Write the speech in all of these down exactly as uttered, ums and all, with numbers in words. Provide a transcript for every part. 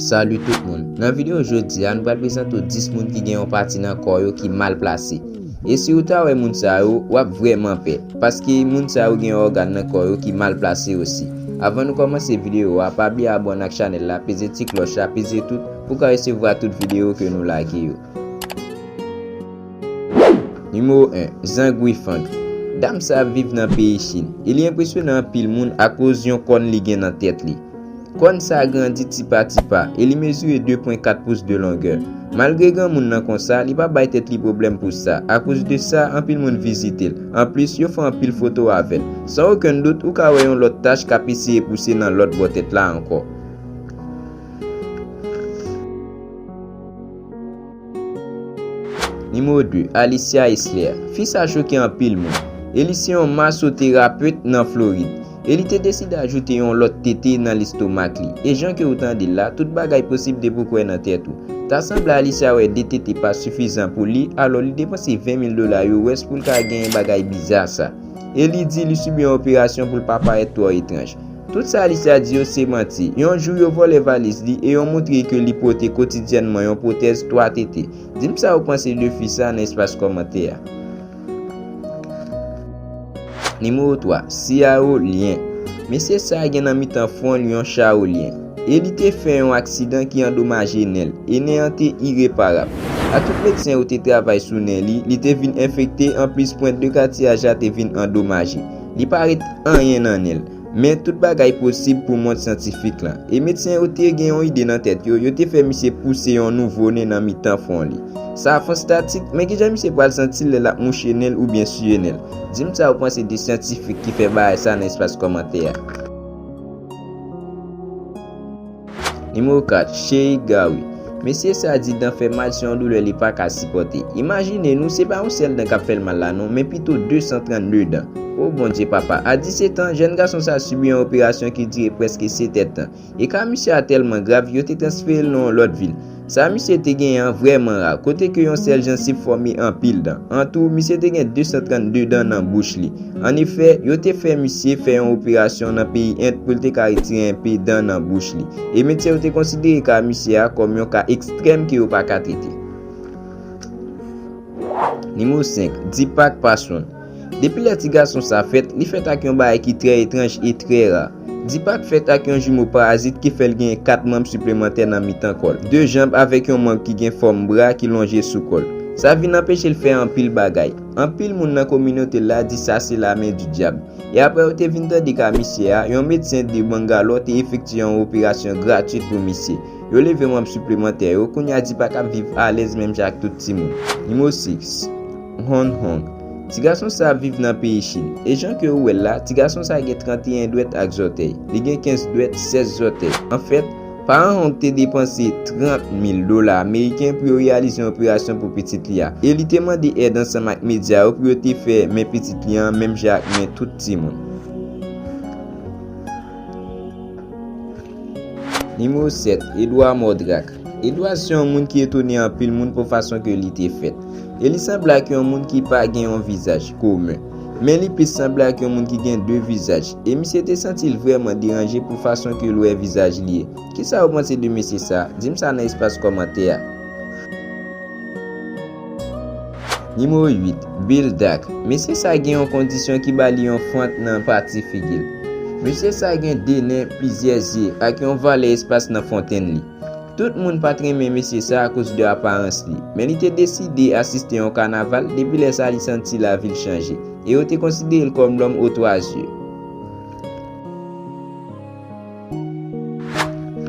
Salut tout moun. Nan videyo jodi a, nou pral prezante w dis moun ki gen yon pati nan kò yo ki mal plase. E si w ta wè moun sa yo, w ap vrèman pè. Paske moun sa yo gen yon ògàn nan kò yo ki mal plase osi. Avan nou kòmanse videyo a, pa bliye abòne ak chanèl la, peze ti klòch la, peze tout, pou w ka resevwa tout videyo ke nou lage yo. Nimewo en, Zhang Weifeng. Dam sa ap viv nan peyi Chin, e li enpresyonnen anpil moun akoz yon kòn li gen nan tèt li. Kòn sa grandi tipa tipa, e li mezire de pwen kat pous de longè. Malgre granmoun nan konsa, li pa bay tèt li pwoblèm pou sa. Akoz de sa, anpil moun vizite l. Anplis, yo fè anpil foto avè l. San okenn dout, ou ka wè yon lòt tach k ap eseye pouse nan lòt bò tèt la ankò. Nimewo de, Alicia Esler. Fi sa choke anpil moun. E li se yon masoterapet nan Florid. E li te deside ajoute yon lòt tete nan lestomak li. E jan ke w tande l la, tout bagay posib depi w kwè nan tèt ou. Ta sanble Alicia wè de tete pa sifizan pou li, alò li depanse ven mil dola U S pou l ka genyen bagay biza sa. E li di li sibi yon operasyon pou l pa parèt twò etranj. Tout sa Alicia di yo se manti. Yon jou yo vòlè valiz li e yo montre ke li pote kotidyènman yon pwotèz twa tete. Di m sa ou panse de fi sa nan espas kòmantè a. Nimewo twa, Xiao Lian. Mesye sa gen nan mitan fwon li yon shaolin. E li te fè yon aksidan ki andomaje nen l. E nen an te ireparab. A tout medsen yo te travay sou nen li, li te vin enfekte, anplis pwent de katiyaj la te vin andomaje. Li pa ret anyen nan nen l. Men tout bagay posib pou mond syantifik lan. E medsen yo te gen yon ide nan tèt yo, yo te fè misye pouse yon nouvo nen nan mitan fwon li. Sa fon statik, men kijan misye pral santi l lè l ap mouche nen l oubyen siye nen l? Di m sa ou panse de syantifik ki fè bagay sa nan espas kòmantè a. Nimewo kat, Shei Gawi. Mesye sa di dan fè mal se yon doulè li pa ka sipòte. Imajine nou, se pa yon sèl dan k ap fè l mal la non, men pito de san trannde dan. O Bondye papa, a disèt an, jèn gason sa sibi yon operasyon ki dire prèske setè tan. E ka misye a tèlman grav, yo te transfere l nan yon lòt vil. Sa misye te genyen an vrèman ra, kote ke yon sèl jansiv fòme anpil dan. Antou, misye te gen de san trannde dan nan bouch li. Annefè, yo te fè misye fè yon operasyon nan peyi End pou l te ka retire enpe dan nan bouch li. E medsen yo te konsidere ka misye a kòm yon ka ekstrèm ke yo pa ka trete. Nimewo senk, Deepak Paswan. Depi lè ti gason sa fèt, li fèt ak yon bagay ki trè etranj e trè ra. Deepak fèt ak yon jimo parazit ki fè l genyen kat manm siplemantè nan mitan kò l, de janm avèk yon manm ki gen fòm bra ki lonje sou kò l. Sa vin anpeche l fè anpil bagay. Anpil moun nan kominote l la di sa se la main du diable. E apre yo te vin tande ka misye a, yon medsen de Bangalore te efektye yon operasyon gratwit pou misye. Yo leve manm siplemantè yo, kounye a Deepak ap viv alèz menm jan ak tout timoun. Nimewo sis, Hong Hong. Ti gason sa ap viv nan peyi Chin. E jan ke ou wè l la, ti gason sa gen tranteyen dwèt ak zòtèy. Li gen kenz dwèt, sèz zòtèy. Anfèt, paran Hong te depanse trant mil dola ameriken pou yo reyalize yon operasyon pou pitit li a. E li te mande èd ansanm ak medya yo pou yo te fè men pitit li an menm jan ak men tout timoun. Nimewo sèt, Edward Mordrak. Edward se yon moun ki etone anpil moun pou fason ke li te fèt. E li sanble ak yon moun ki pa gen yon vizaj komen. Men li plis sanble ak yon moun ki gen de vizaj. E misye te santi l vrèman deranje pou fason ke l wè vizaj li ye. Kisa ou panse de mesye sa? Di m sa nan espas kòmantè a. Nimewo uit, Bill Dak. Mesye sa gen yon kondisyon ki ba li yon fant nan pati figi l. Mesye sa gen de nen, plizyè zye, ak yon valè espas nan fontenn li. Tout moun pa t renmen mesye sa akoz de aparans li, men li te deside asiste yon kanaval, depi lè sa li santi lavi l chanje, e yo te konsidere l kòm lòm o twa zye.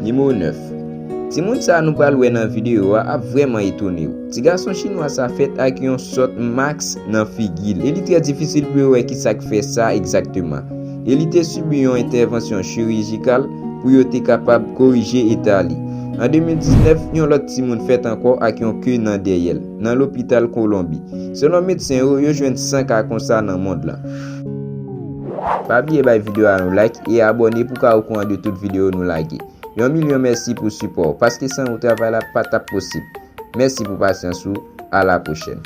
Nimewo nèf. Timoun sa nou pral wè nan videyo a ap vrèman etone w. Ti gason chinwa sa fèt ak yon sòt mask nan figi l, e li trè difisil pou yo wè kisa k fè sa egzakteman. E li te sibi yon entèvansyon chirijikal pou yo te kapab korije eta li. An de mil diznèf, yon lòt timoun fèt ankò ak yon ke nan dèyè l, nan lopital Kolonbi. Selon medsen yo, yo jwenn san ka konsa nan mond lan. Pa bliye bay videyo a yon like e abòne pou ka okouran de tout videyo nou lage. Yon milyon mèsi pou sipò w, paske san ou travay la pa t ap posib. Mèsi pou pasyans ou, a la pwochèn.